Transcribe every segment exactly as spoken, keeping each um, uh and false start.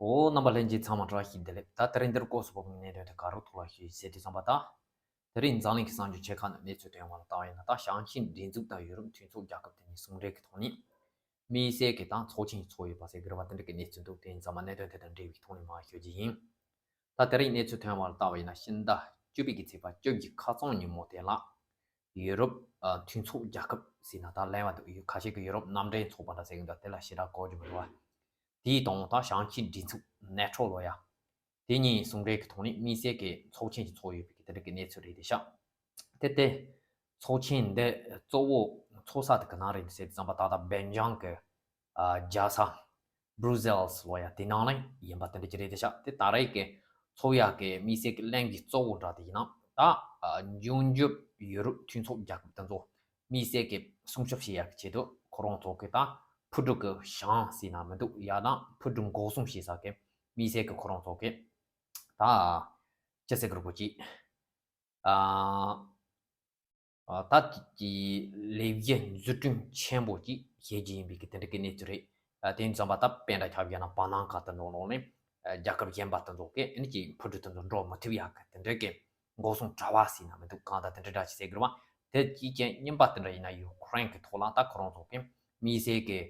ཨོ། རྣམ་པ་ལྷན་རྒྱས་ཚང་མ་བཀྲ་ཤིས་བདེ་ལེགས། ད་དེ་རིང་འདིར་སྐོར་སུ་བབས་པའི་གནད་དོན་དེ་ག་རུ་ཐུག་ལ་ཞུས་ཟེར་དུས་ཙམ་པ། ད་དེ་རིང་འཛམ་གླིང་གི་གསར་འགྱུར་ཆེ་ཁག་ནང་གནས་ཚུལ་ཐོན་པ་ལ་བལྟ་བ་ཡིན་ན། ད་ཞང་ཆིན་སྒྲིག་འཛུགས་དང་ཡུ་རོབ་མཐུན་ཚོགས་རྒྱལ་ཁབ་དེ་གཉིས་ཟུང་འབྲེལ་གྱི་ཐོག་ནས་དམིགས་བསལ་གྱི་ད་ཚོགས་ཆེན་ཞིག་ཚོགས་ཡོད་པ་ཟེར་གྱི་རེད་པ། དེ་འདྲ་གི་གནས་ཚུལ་འདུག་དེ་ཡིན་ཙང་མ་གནད་དོན་དེ་དང་འབྲེལ་བའི་ཐོག་ནས་མར་ཞུ་རྒྱུ་ཡིན། ད་དེ་རིང་གནས་ཚུལ་ཐོན་པ་ལ་བལྟ་བ་ཡིན་ན། ཕྱི་ཟླ་བཅུ་པའི་གི་ཚེས་པ་བཅུ་བཞི་ཁ་སང་ཉིན་མོ་དེ་ལ། ཡུ་རོབ་ཨ་མཐུན་ཚོགས་རྒྱལ་ཁབ་ཟེར་ན་ད་གླེང་བ་འདུག་ཡུ་ཁ་ཤས་ཀྱིས་ཡུ་རོབ་མནའ་འབྲེལ་ཚོགས་པ་འདྲ་ཟེར་གྱི་འདུག་དེ་ལ་ཞེ་དྲག་གོ་རྒྱུ་མི་འདུག་བ། དེའི་དང་ད་ཞང་ཆིན་སྒྲིག་འཛུགས་ནེ་ཊོ་ལོ་ཡ། དེ་གཉིས་ཟུང་འབྲེལ་གྱི་ཐོག་ནས་དམིགས་བསལ་གྱི་ཚོགས་ཆེན་ཞིག་ཚོགས་ཡོད་པའི་དེ་འདྲ་གི་གནས་ཚུལ་རེད་དེ་ཤག་དེ་དེ་ཚོགས་ཆེན་འདི་གཙོ་བོ་ཚོགས་ས་དེ་ག་ན་རེད་ཟེར་དུས་ཙམ་པ། ད་ལྟ་སྦེལ་ཇམ་གྱི་ཨ་རྒྱལ་ས་Brussels་ལོ་ཡ་དེ་ནང་ལ་ཡིན་པ་དེ་འདྲ་ཅིག་རེད་དེ་ཤག་དེ་ད་རེས་ཀྱི་ཚོགས་ཡ་གི་དམིགས་བསལ་གྱི་གླེང་གཞི་གཙོ་བོ་འདྲ་དེ་ཡིན་ན། ད་ཨ་འབྱུང་འགྱུར་ཡུ་རོབ་མཐུན་ཚོགས་རྒྱལ་ཁབ་དེ་ཚོ་དམིགས་བསལ་གྱི་སྲུང་སྐྱོབ་བྱེད་ཡག་གི་ཆེད་དུ་ཁོ་རང་ཚོ་གི་ད་ཕུ་དཀྲུག་གི་བྱང་ཟེར་ན་མི་འདུག་ཡ་དང་ཕུ་དཀྲུག་འགོག་སྲུང་བྱེད་ས་གི་དམིགས་བསལ་གྱི་ཁོ་རང་ཚོ་གི་ད་ཅི་ཟེར་དགོས་རེད་པ། ཅིག་ཨ་ཨ་ད་ཀྱི་ལས་གཞི་འཛུགས་སྐྲུན་ཆེན་པོ་ཅིག་བྱེད་ཀྱི་ཡིན་པའི་གི་དེ་འདྲ་གི་གནས་ཚུལ་རེད། ཨ་དེ་ཡིན་ཙང་མ་ད་དཔེ་འདྲ་ཆགས་ཡོད་ན་བར་སྣང་ཁ་དེ་ནང་ལོགས་ནས་ཨ་རྒྱལ་ཁབ་གཞན་པ་དེ་ཚོ་གི་ཨ་ནི་ཀྱི་ཕུ་དཀྲུག་དེ་ཚོ་འགྲོ་མི་ཐུབ་ཡག་གི་དེ་འདྲ་གི་འགོག་སྲུང་དྲ་བ་ཟེར་ན་མི་འདུག་གང་ལྟར་དེ་འདྲ་འདྲ་ཅིག་ཟེར་གི་རེད་པ། དེ་གཅིག་ཅན། གཉིས་པ་དེ་འདྲ་ཡིན་ན་ཡུ་ཁུ་རེན་གི་ཐོག་ལ་ད་ཁོ་རང་ཚོ་གི་དམིགས་བསལ་གི་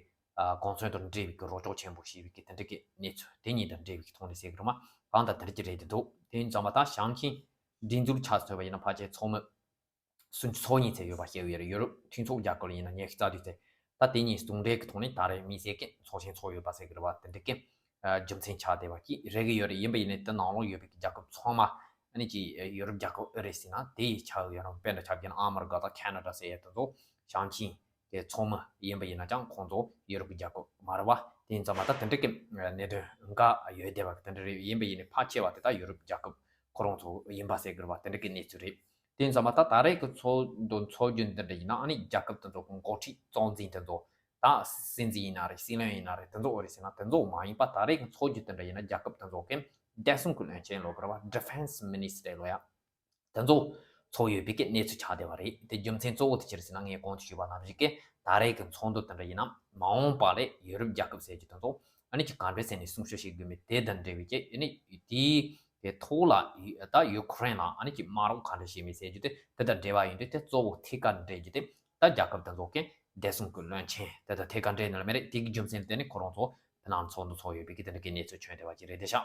ཨ་གོ་མཚོན་དང་འབྲེལ་བའི་གི་རོགས་སྐྱོར་ཆེན་པོ་བྱས་པའི་གི་དེ་འདྲ་གི་གནས་ཚུལ་དེ་གཉིས་དང་འབྲེལ་བའི་གི་ཐོག་ནས་ཟེར་གི་རེད་པ། གང་ལྟར་དེ་འདྲ་ཅིག་རེད་དེ་འདུག་དེ་ཡིན་ཙང་མ་ད་ཞང་ཆིན་སྒྲིག་འཛུགས་ཆ་མཚོན་པ་ཡིན་ན་ཕལ་ཆེར་ཚོགས་མི་སུམ་ཅུ་སོ་གཉིས་ཚད་ཡོད་པ་བཤད་ཡོད་རེད། ཡུ་རོབ་མཐུན་ཚོགས་རྒྱལ་ཁབ་ཡིན་ན་ཉི་ཤུ་རྩ་བདུན་ཚད། ད་དེ་གཉིས་ཟུང་འབྲེལ་གྱི་ཐོག་ནས་ད་རེས་དམིགས་བསལ་གྱི་ཚོགས་ཆེན་ཚོགས་ཡོད་པ་ཟེར་གྱི་རེད་པ། དེ་འདྲ་གི་ཨ་རྒྱུ་མཚན་ཆགས་བསྡད་པ་ཅིག་རེད་གི་ཡོད་རེད། ཡིན་པ་ཡིན་ནའི་དེ་ནང་ལོགས་ཡོད་པའི་རྒྱལ་ཁབ་ཚང་མ་ཨ་ནི་ཅིག་ཡུ་རོབ་རྒྱལ་ཁབ་ཨེ་རེད་ཟེར་ན་དེ་ཡི་ཆགས་ཡོད་རུང་། དཔེར་ན་ཆ་བཞག་ན་ཨ་མི་རི་ཀ་དང་ཁེ་ན་ཌ་ཟེར་ཡ་དེ་ཚོ་ཞང་ཆིན་གྱི་ཚོགས་མི་ཡིན་པ་ཡིན་ན་ཀྱང་ཁོང་ཚོ་ཡུ་རོབ་ཀྱི་རྒྱལ་ཁབ་མ་རེད་པ། དེ་ཡིན་ཙང་མ་ད་དེ་འདྲ་གི་གནད་དོན་འགའ་ཡོད་བསྡད་པ་དེ་འདྲ་རེད། ཡིན་པ་ཡིན་ནའི་ཕལ་ཆེ་བ་དེ་ད་ཡུ་རོབ་རྒྱལ་ཁབ་ཁོ་རང་ཚོ་ཡིན་པ་ཟེར་གི་རེད་པ། དེ་འདྲ་གི་གནས་ཚུལ་རེད། དེ་ཡིན་ཙང་མ་ད་ད་རེས་ཀྱི་ཚོགས་འདུ་འཚོགས་རྒྱུ་འདི་འདྲ་ཡིན་ན། ཨ་ནི་རྒྱལ་ཁབ་དེ་ཚོ་གི་འགོ་ཁྲིད་གཙོ་འཛིན་དེ་ཚོ། ད་སྲིད་འཛིན་ཡིན་ན་རེད། སྲིད་བློན་ཡིན་ན་རེད། དེ་ཚོ་ཨེ་རེད་ཟེར་ན་དེ་ཚོ་མ་ཡིན་པ། ད་རེས་ཀྱི་ཚོགས་རྒྱུ་དེ་འདྲ་ཡིན་ན་རྒྱལ་ཁབ་དེ་ཚོ་གི་བདེ་སྲུང་གི་བློན་ཆེན་ལབ་དགོས་རེད་པ། Defense Minister ལབ་ཡ། དེ་ཚོ་ཚོགས་ཡོད་པའི་གི་གནས་ཚུལ་ཆགས་བསྡད་པ་རེད། དེ་རྒྱུ་མཚན་གཙོ་བོ་དེ་ཅི་རེད་ཟེར་ན། ངས་གོང་དུ་ཞུས་པ་ནང་བཞིན་གི་ད་རེས་ཀྱི་ཚོགས་འདུ་དེ་འདྲ་ཡིན་ན་མ་འོངས་པ་ལ་ཡུ་རོབ་རྒྱལ་ཁབ་ཟེར་རྒྱུ་དེ་ཚོ་ཨ་ནི་ཅིག་ག་འདྲ་ཟེར་ནས་སྲུང་སྐྱོབ་བྱེད་དགོས་མིན་དེ་དང་འབྲེལ་བའི་གི་ཨ་ནི་དེའི་དེ་ཐོག་ལ་ད་ཡུ་ཁུ་རེན་ལ་ཨ་ནི་ཅིག་དམག་རོགས་ག་འདྲ་བྱེད་མིན་ཟེར་རྒྱུ་དེ། དེ་དང་འབྲེལ་བ་ཡིན་དུས་དེ་གཙོ་བོ་ཐད་ཀར་འབྲེལ་རྒྱུ་དེ་ད་རྒྱལ་ཁབ་དེ་ཚོ་གི་བདེ་སྲུང་གི་བློན་ཆེན་དེ་དང་ཐད་ཀར་འབྲེལ་ནི་ལ་མེད་རེད། དེ་གི་རྒྱུ་མཚན་དེ་ནི་ཁོ་རང་ཚོ་དེ་ནང་ཚོགས་འདུ་ཚོགས་ཡོད་པའི་གི་དེ་འདྲ་གི་གནས་ཚུལ་བྱུང་བསྡད་པ་ཅིག་རེད་དེ་ཤག་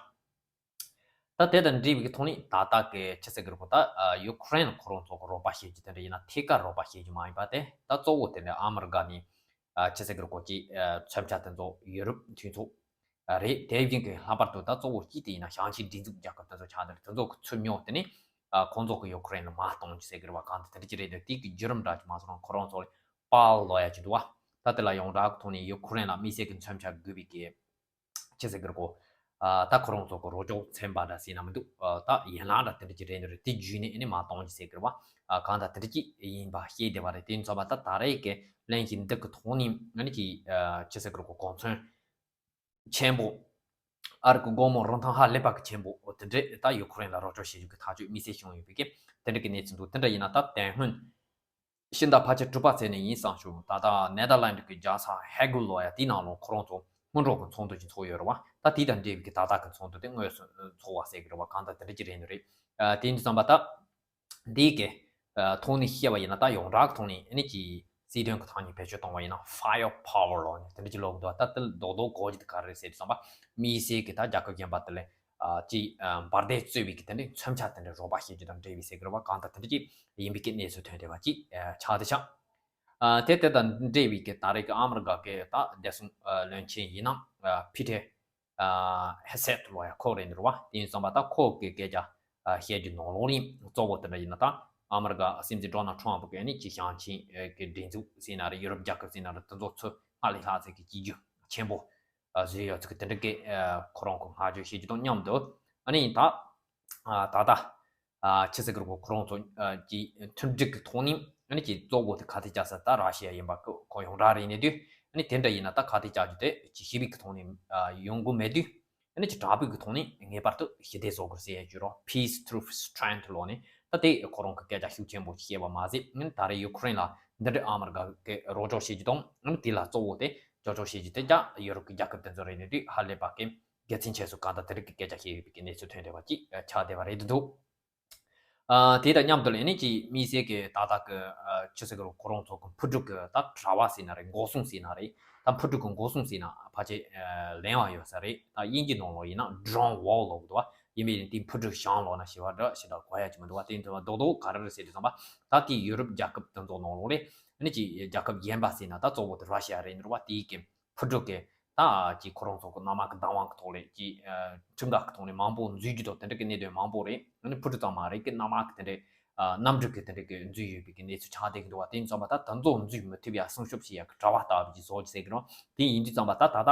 ད་དེ་དང་འབྲེལ་བའི་གི་ཐོག་ནས་ད་ལྟ་གི་ཅི་ཟེར་གི་རེད་པ། ད་ཡུ་ཁུ་རེན་ཁོ་རང་ཚོ་གི་རོགས་པ་བྱེད་རྒྱུ་དེ་འདྲ་ཡིན་ན་ཐད་ཀར་རོགས་པ་བྱེད་རྒྱུ་མ་ཡིན་པ། དེ་ད་གཙོ་བོ་དེ་འདྲ་ཨ་མི་རི་ཀ་ནས་ཨ་ཅི་ཟེར་གི་རེད་པ། ཅིག་ཨ་མཚོན་ཆ་དེ་ཚོ་ཡུ་རོབ་མཐུན་ཚོགས་ཨ་རེད། དེ་བཞིན་གི་ལྷག་པར་དུ་ད་གཙོ་བོ་གཅིག་དེ་ཡིན་ན་ཞང་ཆིན་སྒྲིག་འཛུགས་རྒྱལ་ཁབ་དེ་ཚོ་ཆགས་འདུག་དེ་ཚོ་གི་ཚུར་ཉོ་དེ་ནི་ཨ་ཁོང་ཚོ་གི་ཡུ་ཁུ་རེན་ལ་མར་གཏོང་རྒྱུ་ཟེར་གི་རེད་པ། གང་ལྟར་དེ་འདྲ་ཅིག་རེད་འདུག་དེ་གི་བརྒྱུད་རིམ་འདྲ་ཅིག་མ་སོང་ན་ཁོ་རང་ཚོ་ལ་པཱལ་ལབ་ཡ་ཅིག་འདུག་པ། ད་དེ་ལ་ཡོངས་གྲགས་ཐོག་ནས་ཡུ་ཁུ་རེན་ལ་དམིགས་བསལ་གྱི་མཚོན་ཆ་དགོས་པའི་གི་ཅི་ཟེར་གི་རེད་པ། ཨ་ད་ཁོ་རང་ཚོ་གི་རོགས་སྐྱོར་ཚན་པ་འདྲ་ཟེར་ན་མི་འདུག་ཨ་ད་ཡན་ལག་འདྲ་དེ་འདྲ་ཅིག་རེད་འདུག་རེད། དེ་བརྒྱུད་ནས་ཨ་ནི་མར་གཏོང་རྒྱུ་ཟེར་གི་རེད་པ། ཨ་གང་ལྟར་དེ་འདྲ་ཅིག་ཡིན་པ་ཤེས་བསྡད་པ་རེད། དེ་ཡིན་ཙང་མ་ད་ད་རེས་ཀྱི་གླེང་གཞི་འདི་གི་ཐོག་ནས་ཨ་ནི་ཅིག་ཨ་ཅི་ཟེར་གི་རེད་པ། གོ་མཚོན་ཆེན་པོ་ཨ་རི་གི་སྒོར་མོ་རིན་ཐང་ཧ་ལས་པ་གི་ཆེན་པོ་དེ་འདྲས་ད་ཡུ་ཁུ་རེན་ལ་རོགས་སྐྱོར་བྱེད་རྒྱུ་གི་ཐག་གཅོད་དམིགས་བསལ་བྱུང་ཡོད་པའི་གི་དེ་འདྲ་གི་གནས་ཚུལ་འདུག་དེ་འདྲ་ཡིན་ན་ད་དེ་སྔོན་ཕྱི་ཟླ་ཕལ་ཆེར་དྲུག་པ་ཚེས་ནས་ཡིན་བསམ་བྱུང་། ད་ལྟ་ནེ་དར་ལན་ཌི་གི་རྒྱལ་ས་ཧེ་གུ་ལབ་ཡ་དེའི་ནང་ལོགས་ཁོ་རང་ཚོ་སྔོན་འགྲོ་གི་ཚོགས་འདུ་ཅིག་ཚོགས་ཡོད་རེད་པ། ད་དེ་དང་འབྲེལ་བའི་གི་ད་ལྟ་གི་ཚོགས་འདུ་དེ་དངོས་སུ་ཚོགས་པ་ཟེར་གི་རེད་པ། གང་ལྟར་དེ་འདྲ་ཅིག་རེད་འདུག་རེད། ཨ་དེ་ཡིན་དུས་ཙམ་པ་ད་འདི་གི་ཨ་ཐོག་ནས་བཤད་པ་ཡིན་ན། ད་ཡོངས་གྲགས་ཀྱི་ཐོག་ནས་ཨ་ནི་ཅིག་སྲིད་དོན་གྱི་ཐོག་ནས་བེད་སྤྱོད་གཏོང་བ་ཡིན་ན་ཕ་ཡར་པ་ཝར་ལབ་ནས་དེ་འདྲ་ཅིག་ལབ་གི་འདུག་ད་དེ་རྡོག་རྡོག་གོ་རྒྱུ་དེ་ག་རེ་རེད་ཟེར་དུས་ཙམ་པ། དམིགས་བསལ་གྱི་ད་རྒྱལ་ཁབ་གཞན་པ་དེ་ལ་ཨ་ཅིག་ཨ་འབར་མདེལ་གཙོས་པའི་གི་དེ་འདྲའི་མཚོན་ཆ་དེ་འདྲ་རོགས་པ་བྱེད་རྒྱུ་དང་འབྲེལ་བའི་ཟེར་གི་རེད་པ། གང་ལྟར་དེ་འདྲ་ཅིག་ཡིན་པའི་གི་གནས་ཚུལ་ཐོན་བསྡད་པ་ཅིག་ཨ་ཆགས་བསྡད་ཤག་ཨ་དེ་དེ་དང་འབྲེལ་བའི་གི་ད་རེས་ཀྱི་ཨ་མི་རི་ཀ་གི་ད་བདེ་སྲུང་ཨ་བློན་ཆེན་ཡིན་ན་ཨ་ཕི་ཏེ་ཨ་ཧེ་སེད་ལབ་ཡ་ཁོ་རེད་འདུག་པ། དེ་ཡིན་ཙང་མ་ད་ཁོ་གི་སྐད་ཆ་ཨ་བཤད་རྒྱུ་ནང་ལོགས་ནས་གཙོ་བོ་དེ་འདྲ་ཡིན་ན། ད་ཨ་མི་རི་ཀ་སྲིད་འཛིན་ཌོ་ནལ་ཊམ་གི་ཨ་ནི་ཅིག་ཞང་ཆིན་གི་སྒྲིག་འཛུགས་ཟེར་ན་རེད། ཡུ་རོབ་རྒྱལ་ཁབ་ཟེར་ན་རེད། དེ་ཚོ་ཚོ་སྔར་ལས་ལྷག་ཙམ་གྱི་གཅིག་གྱུར་ཆེན་པོ་ཨ་བཟོས་ཡོད་ཚུལ་གྱི་དེ་འདྲ་གི་ཨ་ཁོ་རང་གི་བསྔགས་བརྗོད་བྱེད་རྒྱུ་དང་མཉམ་དུ། ཨ་ནི་ད་ཨ་ད་ལྟ་ཨ་ཅི་ཟེར་གི་རེད་པ། ཁོ་རང་ཚོ་ཨ་ཀྱི་མཐུན་སྒྲིལ་གྱི་ཐོག་ནས་ཨ་ནི་ཀྱི་གཙོ་བོ་དེ་ག་ཐད་བཅར་ས་ད་ར་ཤི་ཡ་ཡིན་པ་ཁོ་ཡོངས་གྲགས་རེད་ནས་དུས། ཨ་ནི་དེ་འདྲ་ཡིན་ན་ད་ག་ཐད་བཅར་རྒྱུ་དེ་ཀྱི་ཞི་བའི་གི་ཐོག་ནས་ཨ་ཡོང་གི་མེད་དུས། ཨ་ནི་ཀྱི་དྲག་པོའི་གི་ཐོག་ནས་ངེས་པར་དུ་ཞི་བདེ་བཟོ་དགོས་ཟེར་ཡ་བརྗོད་རོགས། Peace through strength ལབ་ནས། ད་དེ་ཁོ་རང་གི་སྐད་ཆ་ཤུགས་ཆེན་པོ་བཤད་པ་མ་ཟད། ཨ་ནི་ད་རེས་ཡུ་ཁུ་རེན་ལ་འདི་འདྲའི་ཨ་མི་རི་ཀ་གི་རོགས་སྐྱོར་བྱེད་རྒྱུ་དང་། ཨ་ནི་དེ་ལ་གཙོ་བོ་དེ་རྒྱབ་སྐྱོར་བྱེད་རྒྱུ་དེ་ཀྱང་ཡུ་རོབ་ཀྱི་རྒྱལ་ཁབ་དེ་ཚོ་རེད་ནས་དུས། ཧ་ལས་པ་གི་ དགེ་མཚན་ཆེ་སུ་གང་ལྟར་དེ་རིགས་ཀྱི་སྐད་ཆ་བཤད་ཡོད་པའི་གནས་ཚུལ་ཐོན་བསྡད་པ་ཅིག་ཆགས་བསྡད་པ་རེད་འདུག་ཨ་དེ་དང་མཉམ་དུ་ལ་ཨ་ནི་ཅིག་དམིགས་བསལ་གྱི་ད་ལྟ་གི་ཨ་ཆི་ཟེར་གི་རུང་ཁོ་རང་ཚོ་གི་འཕུར་གྲུ་གི་ད་དྲ་བ་ཟེར་ན་རེད། འགོག་སྲུང་ཟེར་ན་རེད། ད་འཕུར་གྲུ་གི་འགོག་སྲུང་ཟེར་ན་ཕལ་ཆེར་ཨ་ལེན་པ་ཡོད་ས་རེད། ད་དབྱིན་ཇི་ནང་ལོགས་ཡིན་ན་drone wall ལབ་གི་འདུག་བ། ཡིན་པས་ཡིན་དེ་འཕུར་གྲུ་བཞེངས་ལོག་ན་ཞེས་པ་འདྲ་ཞེ་དྲག་གོ་ཡ་ཅིག་མི་འདུག་བ། དེ་ཡིན་ཙང་རྡོག་རྡོག་ག་རེ་རེད་ཟེར་དུས་ཙམ་པ་ད་དེ་ཡུ་རོབ་རྒྱལ་ཁབ་དེ་ཚོ་ནང་ལོགས་ལས་ཨ་ནི་ཅིག་རྒྱལ་ཁབ་གཞན་པ་ཟེར་ན་ད་གཙོ་བོ་དེ་ར་ཤི་ཡ་རེད་འདུག་བ། དེའི་གི་འཕུར་གྲུ་གི་ད་ཅིག་ཁོ་རང་ཚོ་གི་གནམ་དམག་གི་བདག་དབང་གི་ཐོག་ལས་ཀྱི་ཁྲིམས་འགལ་གི་ཐོག་ནས་མང་པོ་འཛུལ་རྒྱུ་དང་དེ་འདྲ་གི་གནད་དོན་མང་པོ་རེད། ཨ་ནི་འཕུར་གྲུ་ཙམ་མ་རེད་གི་གནམ་དམག་གི་དེ་འདྲའི་གནམ་གྲུ་གི་དེ་འདྲ་གི་འཛུལ་ཡོད་པའི་གི་གནས་ཚུལ་ཆགས་བསྡད་ཀྱི་འདུག་བ། དེ་ཡིན་ཙང་མ་ད་དེ་ཚོ་འཛུལ་མི་ཐུབ་ཡ་སྲུང་སྐྱོབ་བྱེད་ཡ་གི་དྲ་བ་ལྟ་བུ་ཅིག་བཟོ་རྒྱུ་ཟེར་གི་རེད། དེ་ཡིན་དུས་ཙམ་པ་ད་ད་ལྟ་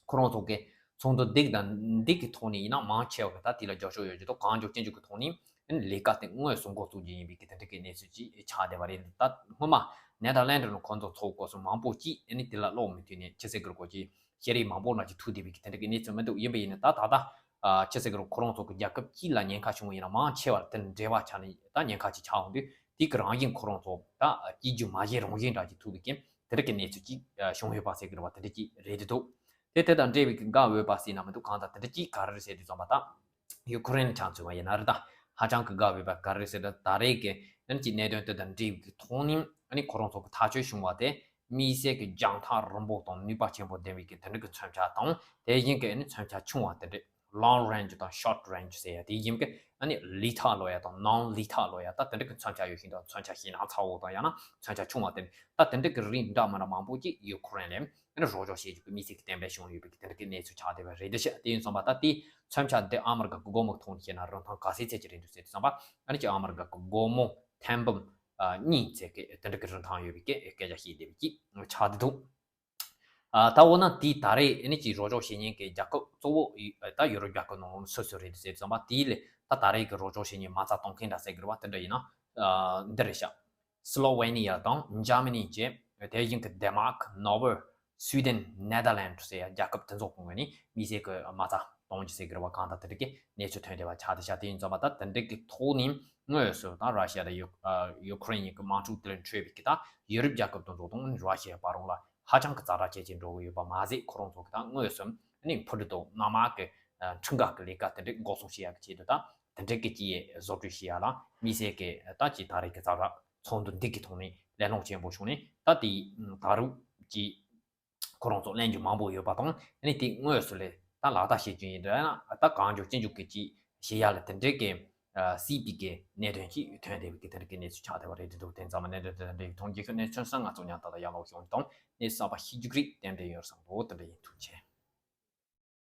ཁོ་རང་ཚོ་གི་ཚོགས་འདུ་འདི་དང་འདི་གི་ཐོག་ནས་ཡིན་ན་མང་ཆེ་བ་གི་ད་དེ་ལ་རྒྱབ་སྐྱོར་ཡོད་རྒྱུ་དང་གང་མགྱོགས་ཅི་མགྱོགས་གི་ཐོག་ནས་ཨ་ནི་ལས་ཀ་དེ་དངོས་སུ་འགོ་བཙུགས་རྒྱུ་ཡིན་པའི་གི་དེ་འདྲ་གི་གནས་ཚུལ་ཅིག་ཆགས་བསྡད་པ་རེད། ད་སྔོན་མ་ནེ་དར་ལན་ཌི་ནང་ཁོང་ཚོ་ཚོགས་སྐོར་སོང་མང་པོ་ཅིག་ཨ་ནི་དེ་ལ་ཀློག་མི་ཐུབ་ནས་ཅི་ཟེར་དགོས་རེད་གོ་ཅིག་ཤེས་རིག་མང་པོ་ནང་ཅིག་ཐུག་བསྡད་པའི་གི་དེ་འདྲ་གི་གནས་ཚུལ་མི་འདུག་ཡིན་པ་ཡིན་ན་ད་ད་ལྟ་ཨ་ཅི་ཟེར་དགོས་རེད། ཁོ་རང་ཚོ་གི་རྒྱལ་ཁབ་གཅིག་ལ་ཉེན་ཁ་བྱུང་བ་ཡིན་ན་མང་ཆེ་བ་དེ་འབྲེལ་བ་ཆགས་ནས་ད་ཉེན་ཁ་ཅིག་ཆགས་འོང་དུས་དེ་གི་རང་བཞིན་ཁོ་རང་ཚོ་ད་སྐྱེ་རྒྱུ་མ་བྱས་རང་བཞིན་འདྲ་ཅིག་ཐུག་པའི་གི་དེ་འདྲ་གི་གནས་ཚུལ་ཅིག་བྱུང་ཡོད་པ་ཟེར་གི་རེད་བ། དེ་འདྲ་ཅིག་རེད་འདུག་དེ་དེ་དང་འབྲེལ་བའི་གི་དགའ་འོས་པ་ཟེར་ན་མི་འདུག་གང་ལྟར་དེ་འདྲ་ཅིག་ག་རེ་རེད་ཟེར་དུས་ཙམ་པ་ད་ཡུ་ཁུ་རེན་ཆ་མཚོན་པ་ཡིན་ན་རེད། ད་ཧ་ཅང་གི་དགའ་འོས་པ་ག་རེ་རེད་ཟེར་ན་ད་རེས་ཀྱི་ཨ་ནི་ཅིག་གནད་དོན་དེ་དང་འབྲེལ་བའི་གི་ཐོག་ནས་ཨ་ནི་ཁོ་རང་ཚོ་གི་ཐག་གཅོད་བྱུང་བ་དེ་དམིགས་བསལ་གྱི་རྒྱང་ཐག་རིང་པོ་དང་ནུས་པ་ཆེན་པོ་ལྡན་པའི་གི་དེ་འདྲ་གི་མཚོན་ཆ་དང་དེ་བཞིན་གྱི་ཨ་ནི་མཚོན་ཆ་ཆུང་བ་དེ་འདྲ་long range དང་short range ཟེར་ཡ་དེ་བཞིན་གྱི་ཨ་ནི་lethal ལབ་ཡ་དང་non-lethal ལབ་ཡ་ད་དེ་འདྲ་གི་མཚོན་ཆ་ཡོད་ཤིང་དང་མཚོན་ཆ་ཞེད་སྣང་ཚ་བོ་དང་ཡང་ན་མཚོན་ཆ་ཆུང་བ་དེ་འདྲ་ད་དེ་འདྲ་གི་རིགས་འདྲ་མི་འདྲ་མང་པོ་ཅིག་ཡུ་ཁུ་རེན་ལ་ཨ་ནི་རོགས་སྐྱོར་བྱེད་རྒྱུ་གི་དམིགས་བསལ་གྱི་གཏན་འབེབས་བྱུང་ཡོད་པའི་གི་དེ་འདྲ་གི་གནས་ཚུལ་ཆགས་བསྡད་པ་རེད། འདི་ཤ་དེ་ཡིན་ཙང་མ་ད་དེ་མཚོན་ཆ་འདི་ཨ་མི་རི་ཀ་གི་སྒོར་མོ་གི་ཐོག་ནས་བཤད་ན་རིན་ཐང་ག་ཚད་ཚད་ཅིག་རེད་འདུག་ཟེར་དུས་ཙམ་པ་ཨ་ནི་ཅིག་ཨ་མི་རི་ཀ་གི་སྒོར་མོ་ཐེར་འབུམ་གཉིས་ཚད་ཀྱི་དེ་འདྲ་གི་རིན་ཐང་ཡོད་པའི་གི་སྐད་ཆ་བཤད་བསྡད་པའི་ཅིག་ཆགས་བསྡད་འདུག་ཨ་ད་འོ་ན་དེ་ད་རེས་ཨ་ནི་ཅིག་རོགས་སྐྱོར་བྱེད་མཁན་གྱི་རྒྱལ་ཁབ་གཙོ་བོ་ད་ཡུ་རོབ་རྒྱལ་ཁབ་ནང་ལོགས་སུ་སུ་རེད་འདུག་ཟེར་དུས་ཙམ་པ་དེའི་ལས་ད་ད་རེས་ཀྱི་རོགས་སྐྱོར་བྱེད་མཁན་མ་རྩ་གཏོང་མཁན་འདྲ་ཟེར་གི་རེད་བ། དེ་འདྲ་ཡིན་ན་ཨ་འདི་རེད་ཤག་སི་ལོ་ཝེ་ནི་ཡ་དང་འཇར་མ་ནི་བཅས་དེ་བཞིན་གྱི་ཌེན་མཱག་ནོར་ཝེ་སུའི་ཌེན་ནེ་དར་ལན་ཌི་ཟེར་ཡ་རྒྱལ་ཁབ་དེ་ཚོ་གོང་ནས་དམིགས་བསལ་གྱི་མ་རྩ་གཏོང་རྒྱུ་ཟེར་གྱི་རེད་བ། གང་ལྟར་དེ་འདྲ་གི་གནས་ཚུལ་ཐོན་བསྡད་པ་ཆགས་བསྡད་ཤག་དེ་ཡིན་ཙང་མ་ད་དེ་འདྲ་གི་ཐོག་ནས་དངོས་སུ་ད་ར་ཤི་ཡ་དང་ཡུ་ཡུ་ཁུ་རེན་གཉིས་ཀྱི་དམག་འཁྲུག་དེ་ལ་འཕྲད་པའི་གི་ད་ཡུ་རོབ་རྒྱལ་ཁབ་དེ་ཚོ་དང་ར་ཤི་ཡ་བར་ལ་ཧ་ཅང་གི་ཛ་དྲག་ཇེ་ཆེར་འགྲོ་གི་ཡོད་པ་མ་ཟད་ཁོ་རང་ཚོ་གི་ད་དངོས་སུ་ནི་འཕུར་གྲུ་དང་གནམ་དམག་གི་ཁྲིམས་འགལ་གྱི་ལས་ཀ་དེ་འདྲ་འགོག་སྲུང་བྱེད་ཡག་གི་ཆེད་དུ་ད་དེ་འདྲ་གི་ཅིག་བཟོ་སྐྲུན་བྱེད་ཡག་ལ་དམིགས་བསལ་གྱི་ད་ཅིག་ད་རེས་ཀྱི་ཛ་དྲག་ཚོགས་འདུ་འདི་གི་ཐོག་ནས་གླེང་སློང་ཆེན་པོ་བྱུང་ནས་ད་དེ་ད་རུང་ཅིག་ཁོ་རང་ཚོ་གླེང་རྒྱུ་མང་པོ་ཡོད་པ་དང་ཨ་ནི་དེ་དངོས་སུ་ལས་ད་ལག་བསྟར་བྱེད་རྒྱུ་ཡིན་འདྲ་ན་ད་གང་མགྱོགས་ཅི་མགྱོགས་ཀྱི་ཅིག་བྱེད་ཡག་ལ་དེ་འདྲ་གི་སྲིད་པའི་གི་གནད་དོན་ཅིག་ཐོན་བསྡད་པའི་གི་དེ་འདྲ་གི་གནས་ཚུལ་ཆགས་བསྡད་པ་རེད་འདུག་དེ་ཙམ་གནད་དོན་དེ་འདྲ་ཡིན་ཐོག་རྒྱལ་ཁབ་གནས་ཚུལ་གསར་ང་ཚོ་ཉག་ཏག་ཏག་ཡར་ལོག་ཤོང་དང་གནས་གསར་པ་ཤེས་རྒྱུ་རིགས་གཏན་འབྲས་ཡོད་བསམ་འདུག་དེ་འདྲ་ཡིན། ཐུགས་རྗེ་ཆེ།